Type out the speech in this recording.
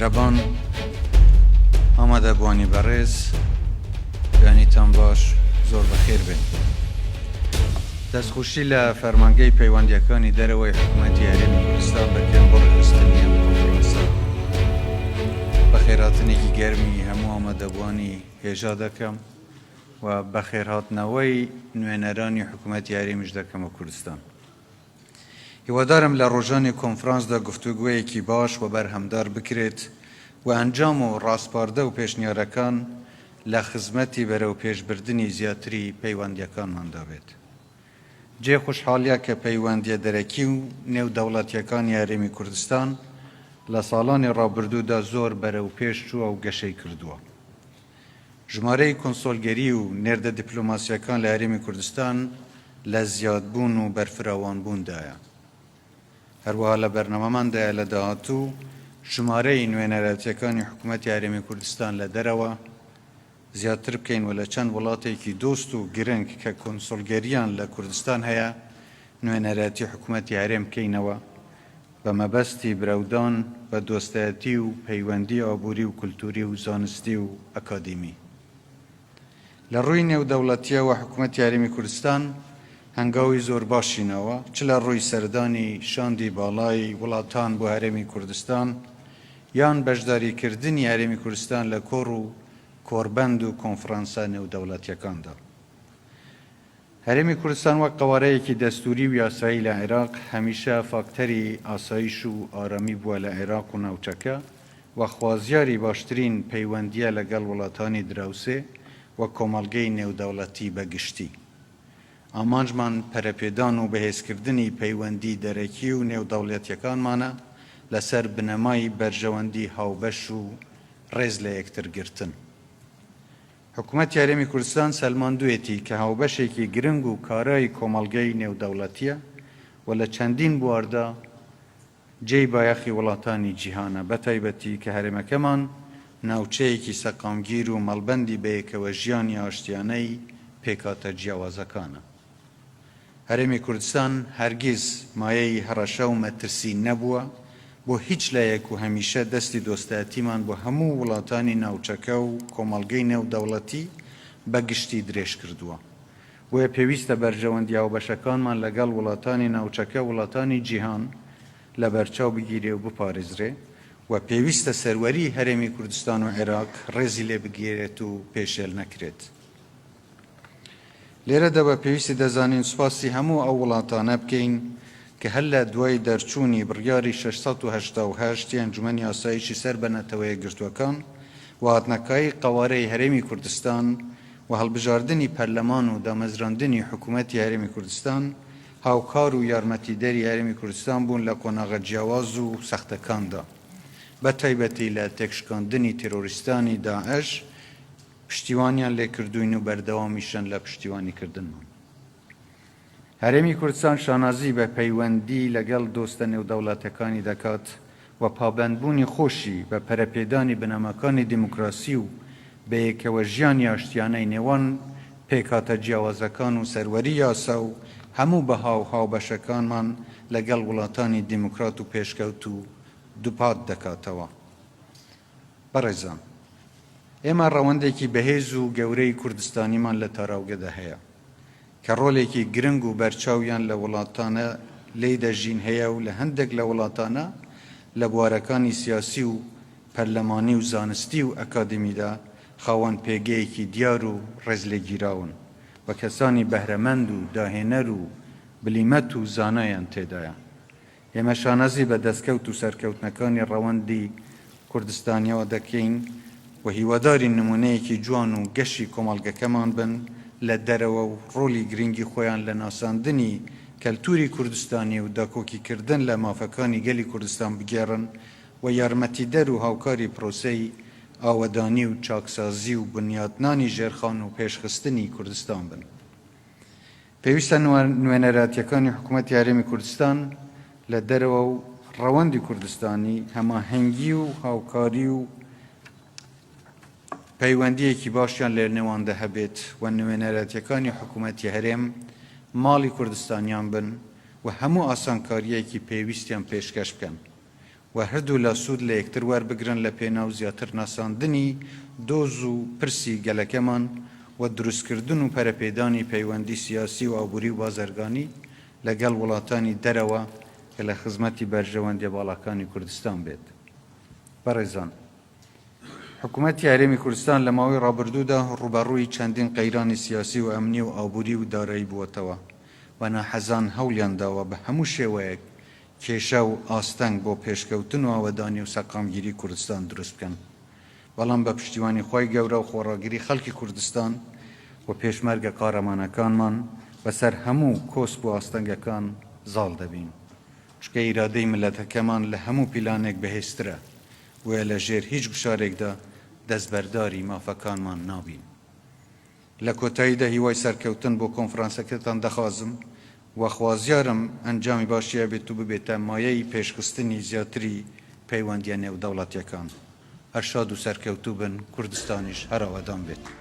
میهرەبان، ئامادەبووانی بەڕێز، بەیانیتان باش، زۆر بەخێر بێن. دەستخۆشی لە فەرمانگەی پەیوەندییەکانی دەرەوەی حکومەتی هەرێمی کوردستان دەکەم بۆ ڕێکخستنی ئەم کۆنفرانسە. بەخێرهاتنێکی گەرمی هەموو ئامادەبووانی هێژا دەکەم و بەخێرهاتنەوەی نوێنەرانی حکومەتی هەرێمیش دەکەمە کوردستان. هیوادارم لە ڕۆژانی کۆنفرانسدا گفتوگۆیەکی باش و بەرهەمدار بکرێت و ئەنجام و ڕاسپاردە و پێشنیارەکان لە خزمەتی بەرەوپێشبردنی زیاتری پەیوەندییەکانماندا بێت. جێی خۆشحاڵییە کە پەیوەندییە دەرەکی و نێودەوڵەتییەکانی هەرێمی کوردستان لە ساڵانی ڕابردوودا زۆر بەرەوپێش چووە و گەشەی کردووە. ژمارەی کونسۆلگەری و نێردە دیپلۆماسییەکان لە هەرێمی کوردستان لە زیادبوون و بەرفراوانبووندایە. هەروەها لە بەرنامەماندایە لە داهاتوو ژمارەی نوێنەرایەتییەکانی حکومەتی هەرێمی کوردستان لە دەرەوە زیاتر بکەین و لە چەند وڵاتێکی دۆست و گرنگ کە کونسوڵگەرییان لە کوردستان هەیە نوێنەرایەتی حکومەتی هەرێم بکەینەوە بە مەبەستی برەودان بە دۆستایەتی و پەیوەندی ئابووری و کولتووری و زانستی و ئەکادیمی. لە ڕووی نێودەوڵەتییەوە حکومەتی هەرێمی کوردستان هەنگاوی زۆر باشی ناوە، چ لە ڕووی سەردانی شاندی باڵای وڵاتان بۆ هەرێمی کوردستان یان بەشداریکردنی هەرێمی کوردستان لە کۆڕ و کۆڕبەند و کۆنفرانسە نێودەوڵەتییەکاندا. هەرێمی کوردستان وەک قەوارەیەکی دەستووری و یاسایی لە عێراق، هەمیشە فاکتەری ئاسایش و ئارامی بووە لە عێراق و ناوچەکە و خوازیاری باشترین پەیوەندییە لەگەڵ وڵاتانی دراوسێ و کۆمەڵگەی نێودەوڵەتی بە گشتی. ئامانجمان پەرەپێدان و بەهێزکردنی پەیوەندی دەرەکی و نێودەوڵەتییەکانمانە لەسەر بنەمای بەرژەوەندی هاوبەش و ڕێز لە یەکترگرتن. حکومەتی هەرێمی کوردستان سەلماندوویەتی کە هاوبەشێکی گرنگ و کارای کۆمەڵگەی نێودەوڵەتییە و لە چەندین بواردا جێی بایەخی وڵاتانی جیهانە، بەتایبەتی کە هەرێمەکەمان ناوچەیەکی سەقامگیر و مەڵبەندی بەیەکەوەژیانی ئاشتیانەی پێکهاتە جیاوازەکانە. هەرێمی کوردستان هەرگیز مایەی هەڕەشە و مەترسی نەبووە بۆ هیچ لایەک و هەمیشە دەستی دۆستایەتیمان بۆ هەموو وڵاتانی ناوچەکە و کۆمەڵگەی نێودەوڵەتی بە گشتی درێژ کردووە. بۆیە پێویستە بەرژەوەندی هاوبەشەکانمان لەگەڵ وڵاتانی ناوچەکە وڵاتانی جیهان لەبەرچاو بگیرێ و بپارێزرێ و پێویستە سەروەریی هەرێمی کوردستان و عێراق ڕێزی لێ بگیرێت و پێشێل نەکرێت. لێرەدا بە پێویستی دەزانین سوپاسی هەموو ئەو وڵاتانە بکەین کە هەر لە دوای دەرچوونی بڕیاری 688 ی ئەنجومەنی ئاسایشی سەر بە نەتەوەیەکگرتووەکان و هاتنەکایەی قەوارەی هەرێمی کوردستان و هەڵبژاردنی پەرلەمان و دامەزراندنی حکوومەتی هەرێمی کوردستان هاوکار و یارمەتیدەری هەرێمی کوردستان بوون لە قۆناغە جیاواز و سەختەکاندا بە تایبەتی لە تێکشکاندنی تێرۆریستانی داعش پشتیوانیان لێکردووین و بەردەوامیشن لە پشتیوانیکردنمان. هەرێمی کوردستان شانازی بە پەیوەندی لەگەڵ دۆستە نێودەوڵەتەکانی دەکات و پابەندبوونی خۆشی بە پەرەپێدانی بنەماکانی دیموکراسی و بەیەکەوەژیانی ئاشتیانەی نێوان پێکهاتە جیاوازەکان و سەروەری یاسا و هەموو بەها و هاوبەشەکانمان لەگەڵ وڵاتانی دیموکرات و پێشکەوتوو دووپات دەکاتەوە. بەڕێزان، ئێمە ڕەوەندێکی بەهێز و گەورەی کوردستانیمان لە تاراوگەدا هەیە، کە ڕۆلێکی گرنگ و بەرچاویان لە وڵاتانە لێی دەژین هەیە و لە هەندێک لە وڵاتانە لە بوارەکانی سیاسی و پەرلەمانی و زانستی و ئەکادیمیدا خاوەن پێگەیەکی دیار و ڕێزلێگیراون و کەسانی بەهرەمەند و داهێنەر و بلیمەت و زانایان تێدایە. ئێمە شانازی بە دەستکەوت و سەرکەوتنەکانی ڕەوەندی کوردستانیەوە دەکەین و هیوادارین نمونەیەکی جوان و گەشی کۆمەڵگەکەمان بن لە دەرەوە و ڕۆڵی گرنگی خۆیان لە ناساندنی کەلتوری کوردستانی و داکۆکیکردن لە مافەکانی گەلی کوردستان بگێڕن و یارمەتیدەر و هاوکاری پرۆسەی ئاوەدانی و چاکسازی و بنیاتنانی ژێرخان و پێشخستنی کوردستان بن. پێویستە نوێنەراتیەکانی حکومەتی هەرێمی کوردستان لە دەرەوە و ڕەوەندی کوردستانی هەماهەنگی و هاوکاری و پەیوەندیەکی باشیان لە نێواندا هەبێت و نوێنەراتیەکانی حکومەتی هەرێم ماڵی کوردستانیان بن و هەموو ئاسانکاریەکی پێویستیان پێشکەش بکەن. و هەردوولا سوود لە یەکتر وەربگرن لە پێناو زیاتر ناساندنی دۆز و پرسی گەلەکەمان و دروستکردن و پەرەپێدانی پەیوەندی سیاسی و ئابووری و بازرگانی لەگەڵ وڵاتانی دەرەوە کە لە خزمەتی بەرژەوەندیە باڵاکانی کوردستان بێت. بەڕێزان. حکومەتی هەرێمی کوردستان لە ماوەی ڕابردوودا ڕووبەڕووی چەندین قەیرانی سیاسی و ئەمنی و ئابووری و دارایی بووەتەوە و ناحەزان هەوڵیان داوە بە هەموو شێوەیەک کێشە و ئاستەنگ بۆ پێشکەوتن و ئاوەدانی و سەقامگیری کوردستان دروست بکەن بەڵام بە پشتیوانی خوای گەورە و خۆڕاگری خەڵکی کوردستان و پێشمەرگە قارەمانەکانمان بەسەر هەموو کۆسپ و ئاستەنگەکان زاڵ دەبین چونکە ئیرادەی میللەتەکەمان لە هەموو پیلانێک بەهێزترە بۆیە لە ژێر هیچ گوشارێکدا دەستبەرداری مافەکانمان نابین. لە کۆتاییدا هیوای سەرکەوتن بۆ کۆنفرانسەکەتان دەخوازم و خوازیارم ئەنجامی باشی هەبێت و ببێتە مایەی پێشخستنی زیاتری پەیوەندییە نێودەوڵەتییەکان. هەر شاد و سەرکەوتوو بن، کوردستانیش هەر ئاوەدان بێت.